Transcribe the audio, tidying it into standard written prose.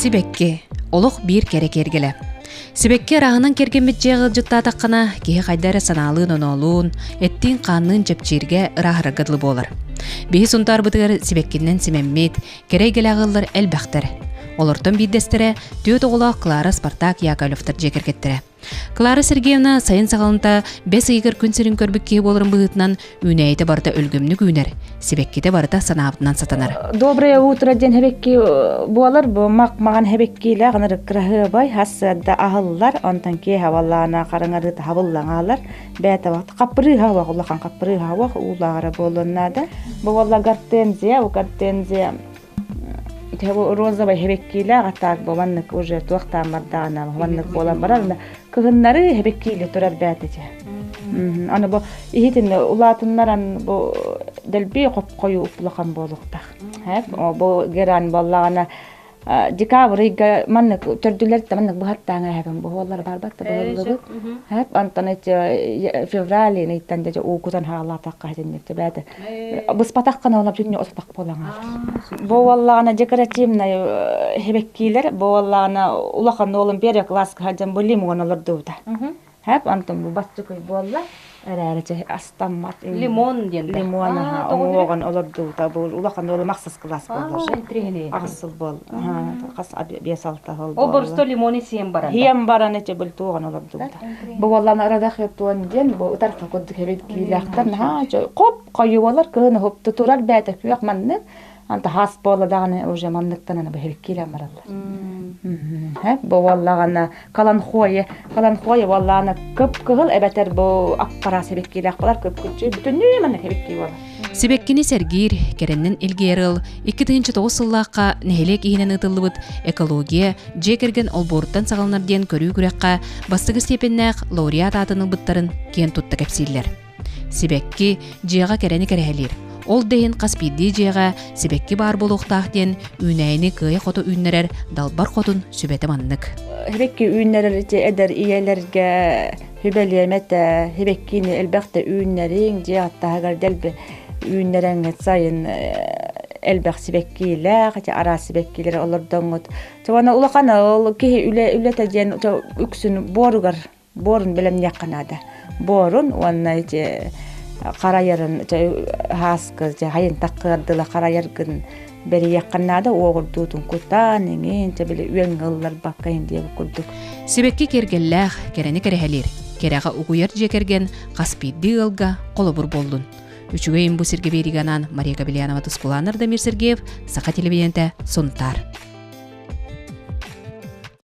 Сибэкки олох биир кэрэ киэргэлэ. Сибэкки арааһынан кэргэммит дьиэҕэ ыалдьыттаатаххына, киһи хайда эрэ санаалыын-оноолуун, эттиин-хаанныын чэпчииргэ, ырааһырарга дылы буолар. Биһи Сунтаарбытыгар сибэккинэн симэммит, кэрэ эйгэлээх ыаллар элбэхтэр. Олортон биирдэстэрэ түөрт оҕолоох Клара Спартак Яковлевтар дьиэ кэргэттэрэ. Клара Сергеевна сайын саҕаланта бэс ыйыгар күн сирин көрбүт киһи буоларын быһыытынан үүнээйитэ барыта өлгөмнүк үүнэр, сибэккитэ барыта санаабытынан сатанар. Доброе утро диэн хэбэкки буолар бу мак маҕан хэбэккиилээх ынырык кыраһыабай хассыарда аһыллар онтон киэһэ баллаана хараҥарыыта хабыллаҥаалар бэйэтэ хаппырыыһа уох улахан хаппырыыһа уох уулааҕара буолуон наада бу буолла гортензия бу гортензия розовай хэбэккиилээх атаак бу маннык уже туохтаан бардаҕына маннык буолан барар кыһыннары хэбэккиилэ турар бээтэ аны бу иһитин улаатыннаран бу дэлби хоп-хойуу улахан буолуохтаах бу герань буоллаҕына декабрь ыйга маннык төрдүлэр да маннык быһаттааҥа эһэбин буһуоллар барбат да быһыллыбыт хэп антон эти февраль ыйтан дьэ уукутан хаалаатахха хэтинник бээтэ быспатаххына олар бүтүннүү отутах буолаҥаалар бу уоллаҕына декоративнай хэбэккиилэр бу уоллаҕына улахан уолум первый класска сылдьан бу лимон олордубута Хэп онтон бу бастакы буолла эрээри астаммат лимон диэн лимон аха оҥуоҕун олордубута бу улахан уолум ахсыс класс буолла аҕыс сыл буол хас биэс алта сыл ол боросто лимоны сиэн баран сиэн баран эти бил туоҕун олордубута бу буоллан арадах туон диэн бу ытарха курдук эбит киилээхтэр наһаа хоп хойуолар кыһын уһупту турар бээтэ күөх маннык Анта хас буолла даҕаны уже манныктан аны бэһирик киирэн бараллар. Бу буоллаҕына каланхоя, каланхоя буоллаҕына кып-кыһыл эбэтэр бу аппара сибэккилээх буолар кып-кыччы бүтүннүү маннык сибэкки буолар. Сибэккини сэргиир, кэрэннэн илгийэр ыал 2009 сыллаахха нэһилиэк иһинэн ыытыллыбыт экология, дьиэ кэргэн олбуоруттан саҕаланар диэн көрүү күрэххэ бастакы степеннээх лауреат аатын ылбыттарын киэн тутта кэпсииллэр. Сибэкки дьиэҕэ кэрэни кэрэһэлиир. Ол да иһин хас биирдии дьиэҕэ сибэкки баар буолуохтаах диэн үүнээйини кыайа-хото үүннэрэр далбар хотун сүбэтэ маннык. Сибэкки үүннэрэр ити эдэр ийэлэргэ сүбэлиэм этэ. Сибэккини элбэхтэ үүннэриҥ, дьиэ аттаһыгар дэлби үүннэрэҥҥит сайын элбэх сибэккилээх, ити араас сибэккилэри олордоҥҥут. Уонна улахан ол киһи үлэ үлэтэ диэн үксүн буоругар Буорун бэлэмниэххэ наада. Буорун уонна ити харайарын һааскы хайын таккыардыла харайаргын бэрийиэххэ наада уоҕурдуутун кутаан иҥин чэ били үөҥҥэ ылларбакка иһин диэбит курдук. Сибэкки киэргэллээх, кэрэни кэрэһэлиир, кэрэҕэ угуйар дьиэ кэргэн хас биирдии ыалга холобур буоллун. Үчүгэй бу сиргэ биэриигэ анаан Мария Кобельянова Тускулаан Ардамир Сергеев, Саха телевидениетэ, Сунтаар.